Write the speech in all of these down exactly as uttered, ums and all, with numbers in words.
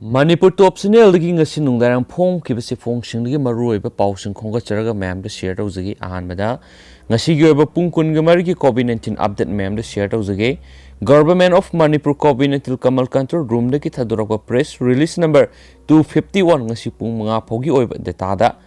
ꯃꯅꯤꯄꯨꯔ ꯇꯣꯞ ꯆꯦꯅꯦꯜꯗꯒꯤ ꯉꯁꯤ ꯅꯨꯡꯗꯥꯡ ꯐꯣꯡꯈꯤꯕꯁꯤ ꯐꯣꯡꯁꯤꯡꯗꯒꯤ ꯃꯔꯨꯑꯣꯏꯕ ꯄꯥꯎꯁꯤꯡ ꯈꯣꯝꯒꯠꯆꯔꯒ ꯃꯌꯥꯝꯗ ꯁꯤꯌꯔ ꯇꯧꯖꯒꯦ꯫ ꯑꯍꯥꯟꯕꯗ ꯉꯁꯤꯒꯤ ꯑꯣꯏꯕ ꯄꯨꯡ ꯀꯨꯟꯒ ꯃꯔꯤꯒꯤ ꯀꯣꯚꯤꯗ ꯅꯥꯏꯟꯇꯤꯟ ꯑꯞꯗꯦꯠ ꯃꯌꯥꯝꯗ ꯁꯤꯌꯔ ꯇꯧꯖꯒꯦ꯫ Government of Manipur COVID nineteen ꯀꯃꯜ ꯀꯟꯇ꯭ꯔꯣꯜ ꯔꯨꯝꯗꯒꯤ ꯊꯥꯗꯣꯔꯛꯄ press release number two fifty one ꯉꯁꯤ ꯄꯨꯡ ꯃꯉꯥ ꯐꯥꯎꯒꯤ ꯑꯣꯏꯕ ꯗꯦꯇꯥꯗ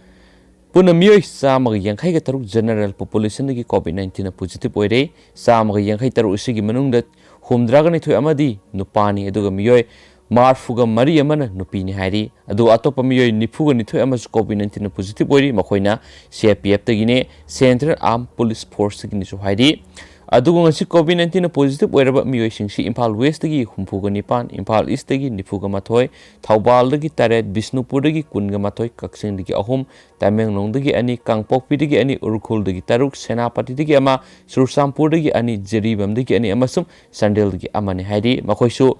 ꯄꯨꯟꯅ ꯃꯤꯑꯣꯏ ꯆꯥꯝꯃꯒ ꯌꯥꯡꯈꯩꯒ ꯇꯔꯨꯛ ꯖꯦꯅꯔꯦꯜ ꯄꯣꯄꯨꯂꯦꯁꯟꯗꯒꯤ ꯀꯣꯚꯤꯗ ꯅꯥꯏꯟꯇꯤꯟꯅ ꯄꯣꯖꯤꯇꯤꯚ ꯑꯣꯏꯔꯦ꯫ ꯆꯥꯝꯃꯒ ꯌꯥꯡꯈꯩ ꯇꯔꯨꯛ ꯑꯁꯤꯒꯤ ꯃꯅꯨꯡꯗ ꯍꯨꯝꯗ꯭ꯔꯥꯒ ꯅꯤꯊꯣꯏ ꯑꯃꯗꯤ ꯅꯨꯄꯥꯅꯤ, ꯑꯗꯨꯒ ꯃꯤꯑꯣꯏ ꯃꯔꯤꯐꯨꯒ ꯃꯔꯤ ꯑꯃꯅ ꯅꯨꯄꯤꯅꯤ ꯍꯥꯏꯔꯤ꯫ ꯑꯗꯨꯒ ꯑꯇꯣꯞꯄ ꯃꯤꯑꯣꯏ ꯅꯤꯐꯨꯒ ꯅꯤꯊꯣꯏ ꯑꯃꯁꯨ ꯀꯣꯚꯤꯗ ꯅꯥꯏꯟꯇꯤꯟꯅ ꯄꯣꯖꯤꯇꯤꯚ ꯑꯣꯏꯔꯤ, ꯃꯈꯣꯏꯅ ꯁꯤ ꯑꯥꯔ ꯄꯤ ꯑꯦꯐꯇꯒꯤꯅꯦ, ꯁꯦꯟꯇ꯭ꯔꯦꯜ ꯑꯥꯔꯝ ꯄꯨꯂꯤꯁ ꯐꯣꯔꯁꯇꯒꯤꯅꯤꯁꯨ ꯍꯥꯏꯔꯤ꯫ ꯑꯗꯨꯒ ꯉꯁꯤ ꯀꯣꯚꯤꯗ ꯅꯥꯏꯟꯇꯤꯟꯅ ꯄꯣꯖꯤꯇꯤꯚ ꯑꯣꯏꯔꯕ ꯃꯤꯑꯣꯏꯁꯤꯡꯁꯤ ꯏꯝꯐꯥꯜ ꯋꯦꯁꯇꯒꯤ ꯍꯨꯝꯐꯨꯒ ꯅꯤꯄꯥꯟ, ꯏꯝꯐꯥꯜ ꯏꯁꯇꯒꯤ ꯅꯤꯐꯨꯒ ꯃꯥꯊꯣꯏ, ꯊꯧꯕꯥꯜꯗꯒꯤ ꯇꯔꯦꯠ, ꯕꯤꯁꯅꯨꯄꯨꯔꯗꯒꯤ ꯀꯨꯟꯒ ꯃꯥꯊꯣꯏ, ꯀꯛꯆꯤꯡꯗꯒꯤ ꯑꯍꯨꯝ, ꯇꯃꯦꯡꯂꯣꯡꯗꯒꯤ ꯑꯅꯤ, ꯀꯥꯡꯄꯣꯛꯄꯤꯗꯒꯤ ꯑꯅꯤ, ꯎꯈ꯭ꯔꯨꯜꯗꯒꯤ ꯇꯔꯨꯛ, ꯁꯦꯅꯥꯄꯇꯤꯗꯒꯤ ꯑꯃ, ꯆꯨꯔꯆꯥꯟꯄꯨꯔꯗꯒꯤ ꯑꯅꯤ, ꯖꯤꯔꯤꯕꯥꯝꯗꯒꯤ ꯑꯅꯤ ꯑꯃꯁꯨꯡ ꯆꯥꯟꯗꯦꯜꯗꯒꯤ ꯑꯃꯅꯤ ꯍꯥꯏꯔꯤ꯫ ꯃꯈꯣꯏꯁꯨ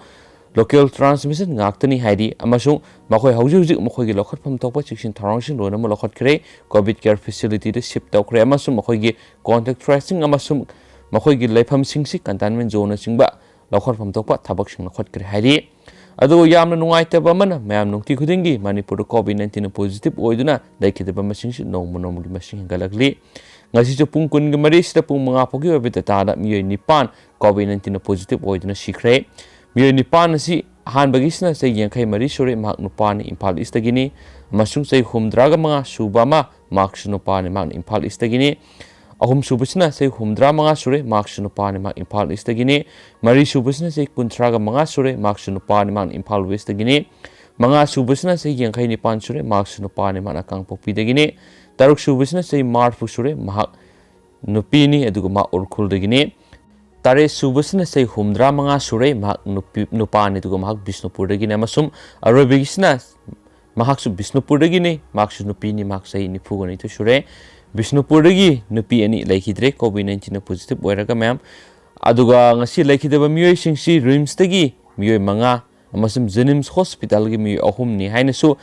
ꯂꯣꯀꯦꯜ ꯇ꯭ꯔꯥꯟꯁꯃꯤꯁꯟ ꯉꯥꯛꯇꯅꯤ ꯍꯥꯏꯔꯤ ꯑꯃꯁꯨꯡ ꯃꯈꯣꯏ ꯍꯧꯖꯤꯛ ꯍꯧꯖꯤꯛ ꯃꯈꯣꯏꯒꯤ ꯂꯧꯈꯠꯐꯝ ꯊꯣꯛꯄ ꯆꯦꯛꯁꯤꯟ ꯊꯧꯔꯥꯡꯁꯤꯡ ꯂꯣꯏꯅꯃꯛ ꯂꯧꯈꯠꯈ꯭ꯔꯦ꯫ ꯀꯣꯚꯤꯗ ꯀꯦꯌꯔ ꯐꯦꯁꯤꯂꯤꯇꯤꯗ ꯁꯤꯞ ꯇꯧꯈ꯭ꯔꯦ ꯑꯃꯁꯨꯡ ꯃꯈꯣꯏꯒꯤ ꯀꯣꯟꯇꯦꯛ ꯇ꯭ꯔꯦꯁꯤꯡ ꯑꯃꯁꯨꯡ ꯃꯈꯣꯏꯒꯤ ꯂꯩꯐꯝꯁꯤꯡꯁꯤ ꯀꯟꯇꯦꯟꯃꯦꯟ ꯖꯣꯟꯅꯆꯤꯡꯕ ꯂꯧꯈꯠꯐꯝ ꯊꯣꯛꯄ ꯊꯕꯛꯁꯤꯡ ꯂꯧꯈꯠꯈ꯭ꯔꯦ ꯍꯥꯏꯔꯤ꯫ ꯑꯗꯨꯕꯨ ꯌꯥꯝꯅ ꯅꯨꯡꯉꯥꯏꯇꯕ ꯑꯃꯅ, ꯃꯌꯥꯝ ꯅꯨꯡꯇꯤ ꯈꯨꯗꯤꯡꯒꯤ ꯃꯅꯤꯄꯨꯔꯗ ꯀꯣꯚꯤꯗ ꯅꯥꯏꯟꯇꯤꯟꯅ ꯄꯣꯖꯤꯇꯤꯚ ꯑꯣꯏꯗꯨꯅ ꯂꯩꯈꯤꯗꯕ ꯃꯁꯤꯡꯁꯤ ꯅꯣꯡꯃ ꯅꯣꯡꯃꯒꯤ ꯃꯁꯤꯡ ꯍꯦꯟꯒꯠꯂꯛꯂꯤ꯫ ꯉꯁꯤꯁꯨ ꯄꯨꯡ ꯀꯨꯟꯒ ꯃꯔꯤꯁꯤꯗ ꯄꯨꯡ ꯃꯉꯥ ꯐꯥꯎꯒꯤ ꯑꯣꯏꯕ ꯗꯦꯇꯥꯗ ꯃꯤꯑꯣꯏ ꯅꯤꯄꯥꯟ ꯀꯣꯚꯤꯗ ꯅꯥꯏꯟꯇꯤꯟꯅ ꯄꯣꯖꯤꯇꯤꯚ ꯑꯣꯏꯗꯨꯅ ꯁꯤꯈ꯭ꯔꯦ꯫ ꯃꯤꯑꯣꯏ ꯅꯤꯄꯥꯟ ꯑꯁꯤ ꯑꯍꯥꯟꯕꯒꯤꯁꯤꯅ ꯆꯍꯤ ꯌꯥꯡꯈꯩ ꯃꯔꯤ ꯁꯨꯔꯦ, ꯃꯍꯥꯛ ꯅꯨꯄꯥꯅꯤ, ꯏꯝꯐꯥꯜ ꯏꯁꯇꯒꯤꯅꯤ, ꯑꯃꯁꯨꯡ ꯆꯍꯤ ꯍꯨꯝꯗ꯭ꯔꯥꯒ ꯃꯉꯥ ꯁꯨꯕ ꯑꯃ, ꯃꯍꯥꯛꯁꯨ ꯅꯨꯄꯥꯅꯤ, ꯃꯍꯥꯛꯅ ꯏꯝꯐꯥꯜ ꯏꯁꯇꯒꯤꯅꯤ꯫ ꯑꯍꯨꯝꯁꯨꯕꯁꯤꯅ ꯆꯍꯤ ꯍꯨꯝꯗ꯭ꯔꯥ ꯃꯉꯥ ꯁꯨꯔꯦ, ꯃꯍꯥꯛꯁꯨ ꯅꯨꯄꯥꯅꯤ, ꯃꯍꯥꯛ ꯏꯝꯐꯥꯜ ꯏꯁꯇꯒꯤꯅꯤ꯫ ꯃꯔꯤꯁꯨꯕꯁꯤꯅ ꯆꯍꯤ ꯀꯨꯟꯊ꯭ꯔꯥꯒ ꯃꯉꯥ ꯁꯨꯔꯦ, ꯃꯍꯥꯛꯁꯨ ꯅꯨꯄꯥꯅꯤ, ꯃꯍꯥꯛꯅ ꯏꯝꯐꯥꯜ ꯋꯦꯁꯇꯒꯤꯅꯤ꯫ ꯃꯉꯥꯁꯨꯕꯁꯤꯅ ꯆꯍꯤ ꯌꯥꯡꯈꯩ ꯅꯤꯄꯥꯟ ꯁꯨꯔꯦ, ꯃꯍꯥꯛꯁꯨ ꯅꯨꯄꯥꯅꯤ, ꯃꯍꯥꯛꯅ ꯀꯥꯡꯄꯣꯛꯄꯤꯗꯒꯤꯅꯤ꯫ ꯇꯔꯨꯛꯁꯨꯕꯁꯤꯅ ꯆꯍꯤ ꯃꯔꯤꯐꯨ ꯁꯨꯔꯦ, ꯃꯍꯥꯛ ꯅꯨꯄꯤꯅꯤ, ꯑꯗꯨꯒ ꯃꯍꯥꯛ ꯎꯈ꯭ꯔꯨꯜꯗꯒꯤꯅꯤ꯫ ꯇꯔꯦꯠꯁꯨꯕꯁꯤꯅ ꯆꯍꯤ ꯍꯨꯝꯗ꯭ꯔꯥ ꯃꯉꯥ ꯁꯨꯔꯦ, ꯃꯍꯥꯛ ꯅꯨꯄꯤ, ꯅꯨꯄꯥꯅꯤ, ꯑꯗꯨꯒ ꯃꯍꯥꯛ ꯕꯤꯁꯅꯨꯄꯨꯔꯗꯒꯤꯅꯤ꯫ ꯑꯃꯁꯨꯡ ꯑꯔꯣꯏꯕꯒꯤꯁꯤꯅ ꯃꯍꯥꯛꯁꯨ ꯕꯤꯁꯅꯨꯄꯨꯔꯗꯒꯤꯅꯤ, ꯃꯍꯥꯛꯁꯨ ꯅꯨꯄꯤꯅꯤ, ꯃꯍꯥꯛ ꯆꯍꯤ ꯅꯤꯐꯨꯒ ꯅꯤꯊꯣꯏ ꯁꯨꯔꯦ꯫ ꯕꯤꯁꯅꯨꯄꯨꯔꯗꯒꯤ ꯅꯨꯄꯤ ꯑꯅꯤ ꯂꯩꯈꯤꯗ꯭ꯔꯦ ꯀꯣꯚꯤꯗ ꯅꯥꯏꯟꯇꯤꯟꯅ ꯄꯣꯖꯤꯇꯤꯚ ꯑꯣꯏꯔꯒ, ꯃꯌꯥꯝ꯫ ꯑꯗꯨꯒ ꯉꯁꯤ ꯂꯩꯈꯤꯗꯕ ꯃꯤꯑꯣꯏꯁꯤꯡꯁꯤ ꯔꯤꯝꯁꯇꯒꯤ ꯃꯤꯑꯣꯏ ꯃꯉꯥ ꯑꯃꯁꯨꯡ ꯖꯦꯅꯤꯝꯁ ꯍꯣꯁꯄꯤꯇꯥꯜꯒꯤ ꯃꯤꯑꯣꯏ ꯑꯍꯨꯝꯅꯤ ꯍꯥꯏꯅꯁꯨ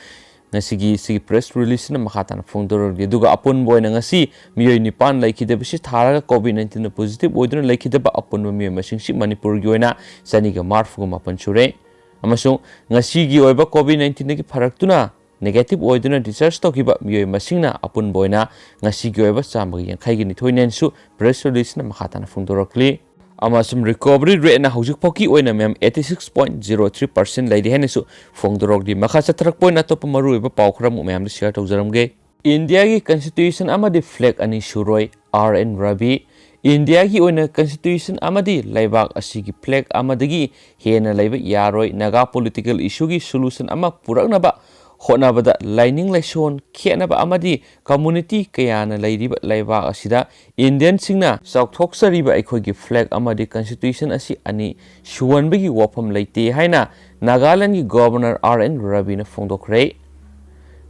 ꯉꯁꯤꯒꯤ ꯁꯤꯒꯤ ꯄ꯭ꯔꯦꯁ ꯔꯤꯂꯤꯁꯁꯤꯅ ꯃꯈꯥ ꯇꯥꯅ ꯐꯣꯡꯗꯣꯔꯛꯂꯤ꯫ ꯑꯗꯨꯒ ꯑꯄꯨꯟꯕ ꯑꯣꯏꯅ ꯉꯁꯤ ꯃꯤꯑꯣꯏ ꯅꯤꯄꯥꯟ ꯂꯩꯈꯤꯗꯕꯁꯤ ꯊꯥꯔꯒ ꯀꯣꯚꯤꯗ ꯅꯥꯏꯟꯇꯤꯟꯅ ꯄꯣꯖꯤꯇꯤꯚ ꯑꯣꯏꯗꯨꯅ ꯂꯩꯈꯤꯗꯕ ꯑꯄꯨꯟꯕ ꯃꯤꯑꯣꯏ ꯃꯁꯤꯡꯁꯤ ꯃꯅꯤꯄꯨꯔꯒꯤ ꯑꯣꯏꯅ ꯆꯅꯤꯒ ꯃꯔꯤꯐꯨꯒ ꯃꯥꯄꯟ ꯁꯨꯔꯦ꯫ ꯑꯃꯁꯨꯡ ꯉꯁꯤꯒꯤ ꯑꯣꯏꯕ COVID nineteenꯗꯒꯤ ꯐꯔꯛꯇꯨꯅ negative ꯑꯣꯏꯗꯨꯅ discharge ꯇꯧꯈꯤꯕ ꯃꯤꯑꯣꯏ ꯃꯁꯤꯡꯅ ꯑꯄꯨꯟꯕ ꯑꯣꯏꯅ ꯉꯁꯤꯒꯤ ꯑꯣꯏꯕ ꯆꯥꯝꯃꯒ ꯌꯥꯡꯈꯩꯒ ꯅꯤꯊꯣꯏꯅꯦꯅꯁꯨ press releaseꯅ ꯃꯈꯥ ꯇꯥꯅ ꯐꯣꯡꯗꯣꯔꯛꯂꯤ꯫ ꯑꯃꯁꯨꯡ recovery rateꯅ ꯍꯧꯖꯤꯛ ꯐꯥꯎꯒꯤ ꯑꯣꯏꯅ ꯃꯌꯥꯝ eighty six point zero three percent ꯂꯩꯔꯤ ꯍꯥꯏꯅꯁꯨ ꯐꯣꯡꯗꯣꯔꯛꯂꯤ꯫ ꯃꯈꯥ ꯆꯠꯊꯔꯛꯄ ꯑꯣꯏꯅ ꯑꯇꯣꯞꯄ ꯃꯔꯨꯑꯣꯏꯕ ꯄꯥꯎ ꯈꯔ ꯑꯃꯨꯛ ꯃꯌꯥꯝꯗ share ꯇꯧꯖꯔꯝꯒꯦ꯫ ꯏꯟꯗꯤꯌꯥꯒꯤ constitution ꯑꯃꯗꯤ flag ꯑꯅꯤ ꯁꯨꯔꯣꯏ, R N Ravi꯫ ꯏꯟꯗꯤꯌꯥꯒꯤ ꯑꯣꯏꯅ constitution ꯑꯃꯗꯤ ꯂꯩꯕꯥꯛ ꯑꯁꯤꯒꯤ flag ꯑꯃꯗꯒꯤ ꯍꯦꯟꯅ ꯂꯩꯕ ꯌꯥꯔꯣꯏ꯫ ꯅꯥꯒꯥ political issueꯒꯤ solution ꯑꯃ ꯄꯨꯔꯛꯅꯕ ꯍꯣꯠꯅꯕꯗ ꯂꯥꯏꯅꯤꯡ ꯂꯥꯏꯁꯣꯟ ꯈꯦꯠꯅꯕ ꯑꯃꯗꯤ community ꯀꯌꯥꯅ ꯂꯩꯔꯤꯕ ꯂꯩꯕꯥꯛ ꯑꯁꯤꯗ Indianꯁꯤꯡꯅ ꯆꯥꯎꯊꯣꯛꯆꯔꯤꯕ ꯑꯩꯈꯣꯏꯒꯤ flag ꯑꯃꯗꯤ constitution ꯑꯁꯤ ꯑꯅꯤ ꯁꯨꯍꯟꯕꯒꯤ ꯋꯥꯐꯝ ꯂꯩꯇꯦ ꯍꯥꯏꯅ ꯅꯥꯒꯥꯂꯦꯟꯗꯒꯤ Governor R N Raviꯅ ꯐꯣꯡꯗꯣꯛꯈ꯭ꯔꯦ꯫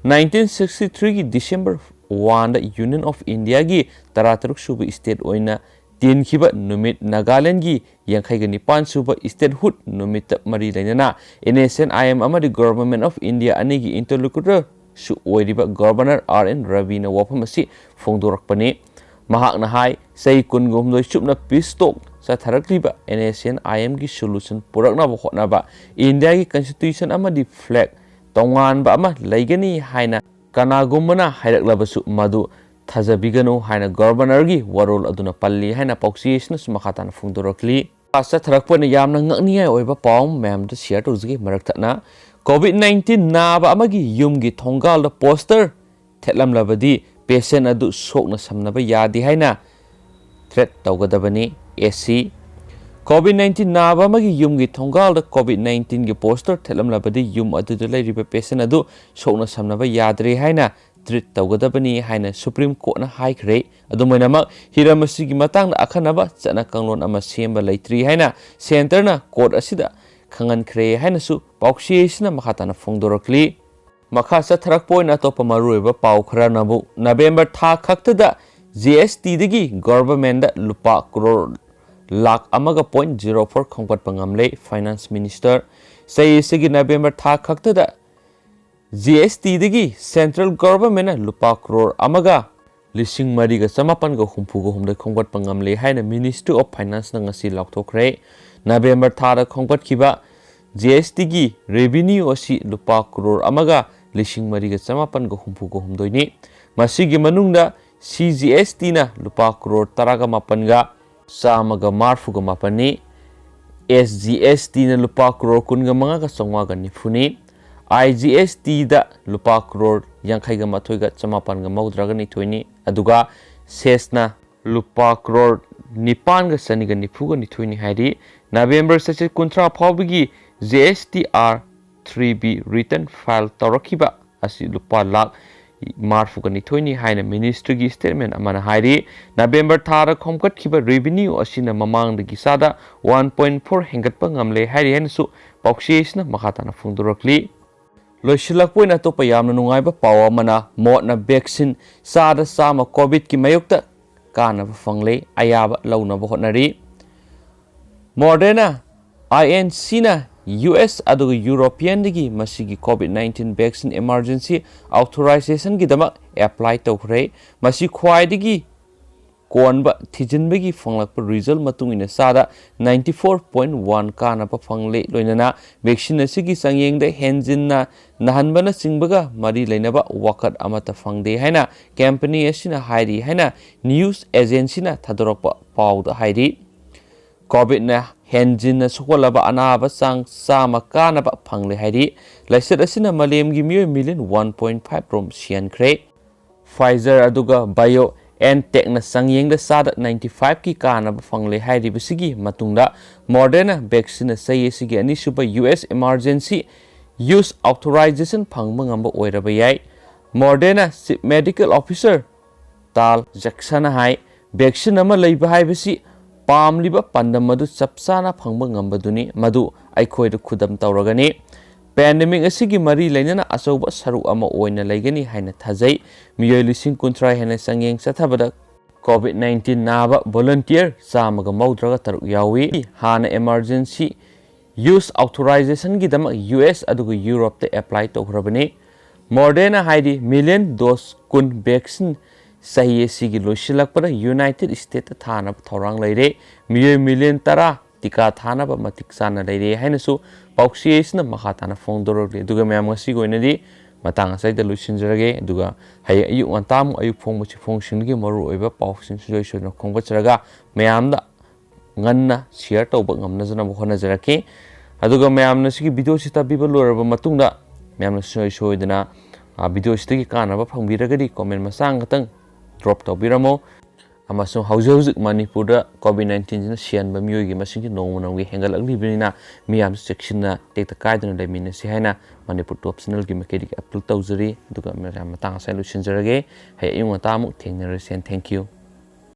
Nineteen sixty threeꯒꯤ December oneꯗ Union of Indiaꯒꯤ ꯇꯔꯥꯇꯔꯨꯛ ꯁꯨꯕ state ꯑꯣꯏꯅ ꯇꯤꯟꯈꯤꯕ ꯅꯨꯃꯤꯠ, ꯅꯥꯒꯥꯂꯦꯟꯗꯒꯤ ꯌꯥꯡꯈꯩꯒ ꯅꯤꯄꯥꯟ ꯁꯨꯕ statehood ꯅꯨꯃꯤꯠꯇ ꯃꯔꯤ ꯂꯩꯅꯅ N S C N I M ꯑꯃꯗꯤ Government of India ꯑꯅꯤꯒꯤ interlocutorꯁꯨ ꯑꯣꯏꯔꯤꯕ Governor R N Raviꯅ ꯋꯥꯐꯝ ꯑꯁꯤ ꯐꯣꯡꯗꯣꯔꯛꯄꯅꯤ꯫ ꯃꯍꯥꯛꯅ ꯍꯥꯏ, ꯆꯍꯤ ꯀꯨꯟꯒ ꯍꯨꯝꯗꯣꯏ ꯆꯨꯞꯅ peace talk ꯆꯠꯊꯔꯛꯂꯤꯕ N S C N I Mꯒꯤ solution ꯄꯨꯔꯛꯅꯕ ꯍꯣꯠꯅꯕ ꯏꯟꯗꯤꯌꯥꯒꯤ constitution ꯑꯃꯗꯤ flag ꯇꯣꯉꯥꯟꯕ ꯑꯃ ꯂꯩꯒꯅꯤ ꯍꯥꯏꯅ ꯀꯅꯥꯒꯨꯝꯕꯅ ꯍꯥꯏꯔꯛꯂꯕꯁꯨ ꯃꯗꯨ ꯊꯥꯖꯕꯤꯒꯅꯨ ꯍꯥꯏꯅ Governorꯒꯤ ꯋꯥꯔꯣꯜ ꯑꯗꯨꯅ ꯄꯜꯂꯤ ꯍꯥꯏꯅ ꯄꯥꯎꯆꯦ ꯑꯁꯤꯅꯁꯨ ꯃꯈꯥ ꯇꯥꯅ ꯐꯣꯡꯗꯣꯔꯛꯂꯤ꯫ ꯆꯠꯊꯔꯛꯄ ꯑꯣꯏꯅ ꯌꯥꯝꯅ ꯉꯛꯅꯤꯡꯉꯥꯏ ꯑꯣꯏꯕ ꯄꯥꯎ ꯑꯃ ꯃꯌꯥꯝꯗ share ꯇꯧꯖꯒꯦ꯫ ꯃꯔꯛ ꯊꯠꯅ COVID nineteen ꯅꯥꯕ ꯑꯃꯒꯤ ꯌꯨꯝꯒꯤ ꯊꯣꯡꯒꯥꯜꯗ poster ꯊꯦꯠꯂꯝꯂꯕꯗꯤ patient ꯑꯗꯨ ꯁꯣꯛꯅ ꯁꯝꯅꯕ ꯌꯥꯗꯦ ꯍꯥꯏꯅ threat ꯇꯧꯒꯗꯕꯅꯤ꯫ S C COVID nineteen ꯅꯥꯕ ꯑꯃꯒꯤ ꯌꯨꯝꯒꯤ ꯊꯣꯡꯒꯥꯜꯗ COVID nineteenꯒꯤ poster ꯊꯦꯠꯂꯝꯂꯕꯗꯤ ꯌꯨꯝ ꯑꯗꯨꯗ ꯂꯩꯔꯤꯕ patient ꯑꯗꯨ ꯁꯣꯛꯅ ꯁꯝꯅꯕ ꯌꯥꯗ꯭ꯔꯦ ꯍꯥꯏꯅ treat ꯇꯧꯒꯗꯕꯅꯤ ꯍꯥꯏꯅ Supreme Courtꯅ ꯍꯥꯏꯈ꯭ꯔꯦ꯫ ꯑꯗꯨꯝ ꯑꯣꯏꯅꯃꯛ, ꯍꯤꯔꯝ ꯑꯁꯤꯒꯤ ꯃꯇꯥꯡꯗ ꯑꯈꯟꯅꯕ ꯆꯠꯅ ꯀꯥꯡꯂꯣꯟ ꯑꯃ ꯁꯦꯝꯕ ꯂꯩꯇ꯭ꯔꯤ ꯍꯥꯏꯅ centreꯅ court ꯑꯁꯤꯗ ꯈꯪꯍꯟꯈ꯭ꯔꯦ ꯍꯥꯏꯅꯁꯨ ꯄꯥꯎꯆꯦ ꯑꯁꯤꯅ ꯃꯈꯥ ꯇꯥꯅ ꯐꯣꯡꯗꯣꯔꯛꯂꯤ꯫ ꯃꯈꯥ ꯆꯠꯊꯔꯛꯄ ꯑꯣꯏꯅ ꯑꯇꯣꯞꯄ ꯃꯔꯨꯑꯣꯏꯕ ꯄꯥꯎ ꯈꯔꯅꯕꯨ, November ꯊꯥ ꯈꯛꯇꯗ G S Tꯗꯒꯤ governmentꯗ ꯂꯨꯄꯥ crore ꯂꯥꯈ ꯑꯃꯒ point zero four ꯈꯣꯝꯒꯠꯄ ꯉꯝꯂꯦ꯫ Finance Minister, ꯆꯍꯤ ꯑꯁꯤꯒꯤ November ꯊꯥ ꯈꯛꯇꯗ G S Tꯗꯒꯤ central governmentꯅ ꯂꯨꯄꯥ crore ꯑꯃꯒ ꯂꯤꯁꯤꯡ ꯃꯔꯤꯒ ꯆꯃꯥꯄꯟꯒ ꯍꯨꯝꯐꯨꯒ ꯍꯨꯝꯗꯣꯏ ꯈꯣꯝꯒꯠꯄ ꯉꯝꯂꯦ ꯍꯥꯏꯅ Ministry of Financeꯅ ꯉꯁꯤ ꯂꯥꯎꯊꯣꯛꯈ꯭ꯔꯦ꯫ November ꯊꯥꯗ ꯈꯣꯝꯒꯠꯈꯤꯕ ꯖꯤ ꯑꯦꯁ ꯇꯤꯒꯤ revenue ꯑꯁꯤ ꯂꯨꯄꯥ ꯀ꯭ꯔꯣꯔ ꯑꯃꯒ ꯂꯤꯁꯤꯡ ꯃꯔꯤꯒ ꯆꯃꯥꯄꯟꯒ ꯍꯨꯝꯐꯨꯒ ꯍꯨꯝꯗꯣꯏꯅꯤ꯫ ꯃꯁꯤꯒꯤ ꯃꯅꯨꯡꯗ ꯁꯤ ꯖꯤ ꯑꯦꯁ ꯇꯤꯅ ꯂꯨꯄꯥ ꯀ꯭ꯔꯣꯔ ꯇꯔꯥꯒ ꯃꯥꯄꯟꯒ ꯆꯥꯝꯃꯒ ꯃꯔꯤꯐꯨꯒ ꯃꯥꯄꯟꯅꯤ꯫ ꯑꯦꯁ ꯖꯤ ꯑꯦꯁ ꯇꯤꯅ ꯂꯨꯄꯥ ꯀ꯭ꯔꯣꯔ ꯀꯨꯟꯒ ꯃꯉꯥꯒ ꯆꯥꯝꯃꯉꯥꯒ ꯅꯤꯐꯨꯅꯤ꯫ ꯑꯥꯏ ꯖꯤ ꯑꯦꯁ ꯇꯤꯗ ꯂꯨꯄꯥ ꯀ꯭ꯔꯣꯔ ꯌꯥꯡꯈꯩꯒ ꯃꯥꯊꯣꯏꯒ ꯆꯃꯥꯄꯟꯒ ꯃꯧꯗ꯭ꯔꯥꯒ ꯅꯤꯊꯣꯏꯅꯤ꯫ ꯑꯗꯨꯒ ꯁꯦꯁꯅ ꯂꯨꯄꯥ ꯀ꯭ꯔꯣꯔ ꯅꯤꯄꯥꯟꯒ ꯆꯅꯤꯒ ꯅꯤꯐꯨꯒ ꯅꯤꯊꯣꯏꯅꯤ ꯍꯥꯏꯔꯤ꯫ ꯅꯕꯦꯝꯕꯔ ꯆꯩꯆꯠ ꯀꯨꯟꯊ꯭ꯔꯥ ꯐꯥꯎꯕꯒꯤ G S T R three B return file ꯇꯧꯔꯛꯈꯤꯕ ꯑꯁꯤ ꯂꯨꯄꯥ ꯂꯥꯈ ꯃꯔꯤꯐꯨꯒ ꯅꯤꯊꯣꯏꯅꯤ ꯍꯥꯏꯅ ministryꯒꯤ statement ꯑꯃꯅ ꯍꯥꯏꯔꯤ꯫ ꯅꯕꯦꯝꯕꯔ ꯊꯥꯗ ꯈꯣꯝꯒꯠꯈꯤꯕ revenue ꯑꯁꯤꯅ ꯃꯃꯥꯡꯗꯒꯤ ꯆꯥꯗ one point four ꯍꯦꯟꯒꯠꯄ ꯉꯝꯂꯦ ꯍꯥꯏꯔꯤ ꯍꯥꯏꯅꯁꯨ ꯄꯥꯎꯆꯦ ꯑꯁꯤꯅ ꯃꯈꯥ ꯇꯥꯅ ꯐꯣꯡꯗꯣꯔꯛꯂꯤ꯫ ꯂꯣꯏꯁꯤꯜꯂꯛꯄ ꯑꯣꯏꯅ ꯑꯇꯣꯞꯄ ꯌꯥꯝꯅ ꯅꯨꯡꯉꯥꯏꯕ ꯄꯥꯎ ꯑꯃꯅ, ꯃꯣꯠꯅ vaccine ꯆꯥꯗ ꯆꯥꯝꯃ COVIDꯀꯤ ꯃꯥꯌꯣꯛꯇ ꯀꯥꯟꯅꯕ ꯐꯪꯂꯦ, ꯑꯌꯥꯕ ꯂꯧꯅꯕ ꯍꯣꯠꯅꯔꯤ꯫ Moderna, I N Cꯅ U S ꯑꯗꯨꯒ Europeanꯗꯒꯤ ꯃꯁꯤꯒꯤ COVID nineteen vaccine emergency authorizationꯒꯤꯗꯃꯛ apply ꯇꯧꯈ꯭ꯔꯦ꯫ ꯃꯁꯤ ꯈ꯭ꯋꯥꯏꯗꯒꯤ ꯀꯣꯟꯕ ꯊꯤꯖꯤꯟꯕꯒꯤ ꯐꯪꯂꯛꯄ result ꯃꯇꯨꯡ ꯏꯟꯅ ꯆꯥꯗ ninety four point one ꯀꯥꯟꯅꯕ ꯐꯪꯂꯦ, ꯂꯣꯏꯅꯅ vaccine ꯑꯁꯤꯒꯤ ꯆꯥꯡꯌꯦꯡꯗ ꯍꯦꯟꯖꯤꯟꯅ ꯅꯥꯍꯟꯕꯅꯆꯤꯡꯕꯒ ꯃꯔꯤ ꯂꯩꯅꯕ ꯋꯥꯀꯠ ꯑꯃꯠꯇ ꯐꯪꯗꯦ ꯍꯥꯏꯅ company ꯑꯁꯤꯅ ꯍꯥꯏꯔꯤ ꯍꯥꯏꯅ news agencyꯅ ꯊꯥꯗꯣꯔꯛꯄ ꯄꯥꯎꯗ ꯍꯥꯏꯔꯤ꯫ COVIDꯅ ꯍꯦꯟꯖꯤꯟꯅ ꯁꯣꯛꯍꯜꯂꯕ ꯑꯅꯥꯕ ꯆꯥꯡ ꯆꯥꯝꯃ ꯀꯥꯟꯅꯕ ꯐꯪꯂꯦ ꯍꯥꯏꯔꯤ꯫ ꯂꯥꯏꯆꯠ ꯑꯁꯤꯅ ꯃꯥꯂꯦꯝꯒꯤ ꯃꯤꯑꯣꯏ million one point five ꯔꯣꯝ ꯁꯤꯍꯟꯈ꯭ꯔꯦ꯫ Pfizer ꯑꯗꯨꯒ BioNTechꯅ ꯆꯥꯡꯌꯦꯡꯗ ꯆꯥꯗ ninety fiveꯀꯤ ꯀꯥꯟꯅꯕ ꯐꯪꯂꯦ ꯍꯥꯏꯔꯤꯕꯁꯤꯒꯤ ꯃꯇꯨꯡꯗ Moderna vaccineꯅ ꯆꯍꯤ ꯑꯁꯤꯒꯤ ꯑꯅꯤꯁꯨꯕ U S emergency use authorization ꯐꯪꯕ ꯉꯝꯕ ꯑꯣꯏꯔꯕ ꯌꯥꯏ꯫ Moderna Chief Medical Officer Tal Jacksonꯅ ꯍꯥꯏ, vaccine ꯑꯃ ꯂꯩꯕ ꯍꯥꯏꯕꯁꯤ ꯄꯥꯝꯂꯤꯕ ꯄꯥꯟꯗꯝ ꯑꯗꯨ ꯆꯞ ꯆꯥꯅ ꯐꯪꯕ ꯉꯝꯕꯗꯨꯅꯤ, ꯃꯗꯨ ꯑꯩꯈꯣꯏꯗ ꯈꯨꯗꯝ ꯇꯧꯔꯒꯅꯤ꯫ Pandemic ꯑꯁꯤꯒꯤ ꯃꯔꯤ ꯂꯩꯅꯅ ꯑꯆꯧꯕ ꯁꯔꯨꯛ ꯑꯃ ꯑꯣꯏꯅ ꯂꯩꯒꯅꯤ ꯍꯥꯏꯅ ꯊꯥꯖꯩ꯫ ꯃꯤꯑꯣꯏ ꯂꯤꯁꯤꯡ ꯀꯨꯟꯊ꯭ꯔꯥ ꯍꯦꯟꯅ ꯆꯥꯡꯌꯦꯡ ꯆꯠꯊꯕꯗ COVID nineteen ꯅꯥꯕ volunteer ꯆꯥꯝꯃꯒ ꯃꯧꯗ꯭ꯔꯥꯒ ꯇꯔꯨꯛ ꯌꯥꯎꯏ꯫ ꯍꯥꯟꯅ emergency use authorizationꯒꯤꯗꯃꯛ U S ꯑꯗꯨꯒ Europeꯇ apply ꯇꯧꯈ꯭ꯔꯕꯅꯤ꯫ Modernaꯅ ꯍꯥꯏꯔꯤ, million dose ꯀꯨꯟ vaccine ꯆꯍꯤ ꯑꯁꯤꯒꯤ ꯂꯣꯏꯁꯤꯜꯂꯛꯄꯗ United Statesꯇ ꯊꯥꯅꯕ ꯊꯧꯔꯥꯡ ꯂꯩꯔꯦ꯫ ꯃꯤꯑꯣꯏ million ꯇꯔꯥ ꯇꯤꯀꯥ ꯊꯥꯅꯕ ꯃꯇꯤꯛ ꯆꯥꯅ ꯂꯩꯔꯦ ꯍꯥꯏꯅꯁꯨ ꯄꯥꯎꯆꯦ ꯑꯁꯤꯅ ꯃꯈꯥ ꯇꯥꯅ ꯐꯣꯡꯗꯣꯔꯛꯂꯤ꯫ ꯑꯗꯨꯒ ꯃꯌꯥꯝ, ꯉꯁꯤꯒꯤ ꯑꯣꯏꯅꯗꯤ ꯃꯇꯥꯡ ꯑꯁꯤꯗ ꯂꯣꯏꯁꯤꯟꯖꯔꯒꯦ꯫ ꯑꯗꯨꯒ ꯍꯌꯦꯡ ꯑꯌꯨꯛ ꯉꯟꯇꯥ ꯑꯃꯨꯛ ꯑꯌꯨꯛ ꯐꯣꯡꯕ ꯆꯦꯐꯣꯡꯁꯤꯡꯗꯒꯤ ꯃꯔꯨꯑꯣꯏꯕ ꯄꯥꯎꯁꯤꯡ ꯁꯨꯡꯁꯣꯏ ꯁꯣꯏꯗꯅ ꯈꯣꯝꯒꯠꯆꯔꯒ ꯃꯌꯥꯝꯗ ꯉꯟꯅ share ꯇꯧꯕ ꯉꯝꯅꯖꯅꯕ ꯍꯣꯠꯅꯖꯔꯛꯀꯦ꯫ ꯑꯗꯨꯒ ꯃꯌꯥꯝꯅ ꯁꯤꯒꯤ video ꯁꯤ ꯇꯥꯕꯤꯕ ꯂꯣꯏꯔꯕ ꯃꯇꯨꯡꯗ ꯃꯌꯥꯝꯅ ꯁꯨꯡꯁꯣꯏ ꯁꯣꯏꯗꯅ, ꯑ, video ꯁꯤꯗꯒꯤ ꯀꯥꯟꯅꯕ ꯐꯪꯕꯤꯔꯒꯗꯤ comment ꯃꯆꯥ ꯑꯃꯈꯛꯇꯪ drop ꯇꯧꯕꯤꯔꯝꯃꯣ꯫ ꯑꯃꯁꯨꯡ ꯍꯧꯖꯤꯛ ꯍꯧꯖꯤꯛ ꯃꯅꯤꯄꯨꯔꯗ COVID nineteenꯁꯤꯅ ꯁꯤꯍꯟꯕ ꯃꯤꯑꯣꯏꯒꯤ ꯃꯁꯤꯡꯁꯤ ꯅꯣꯡꯃ ꯅꯣꯡꯃꯒꯤ ꯍꯦꯟꯒꯠꯂꯛꯂꯤꯕꯅꯤꯅ, ꯃꯤꯌꯥꯝꯁꯨ ꯆꯦꯛꯁꯤꯟꯅ ꯇꯦꯛꯇ ꯀꯥꯏꯗꯅ ꯂꯩꯃꯤꯟꯅꯁꯤ ꯍꯥꯏꯅ ꯃꯅꯤꯄꯨꯔ Top Channelꯒꯤ ꯃꯥꯏꯀꯩꯗꯒꯤ appeal ꯇꯧꯖꯔꯤ꯫ ꯑꯗꯨꯒ ꯃꯌꯥꯝ, ꯃꯇꯥꯡ ꯑꯁꯤꯗ ꯂꯣꯏꯁꯤꯟꯖꯔꯒꯦ꯫ ꯍꯌꯦꯡ ꯑꯌꯨꯛ ꯉꯟꯇꯥ ꯑꯃꯨꯛ ꯊꯦꯡꯅꯔꯁꯦ꯫ Thank you꯫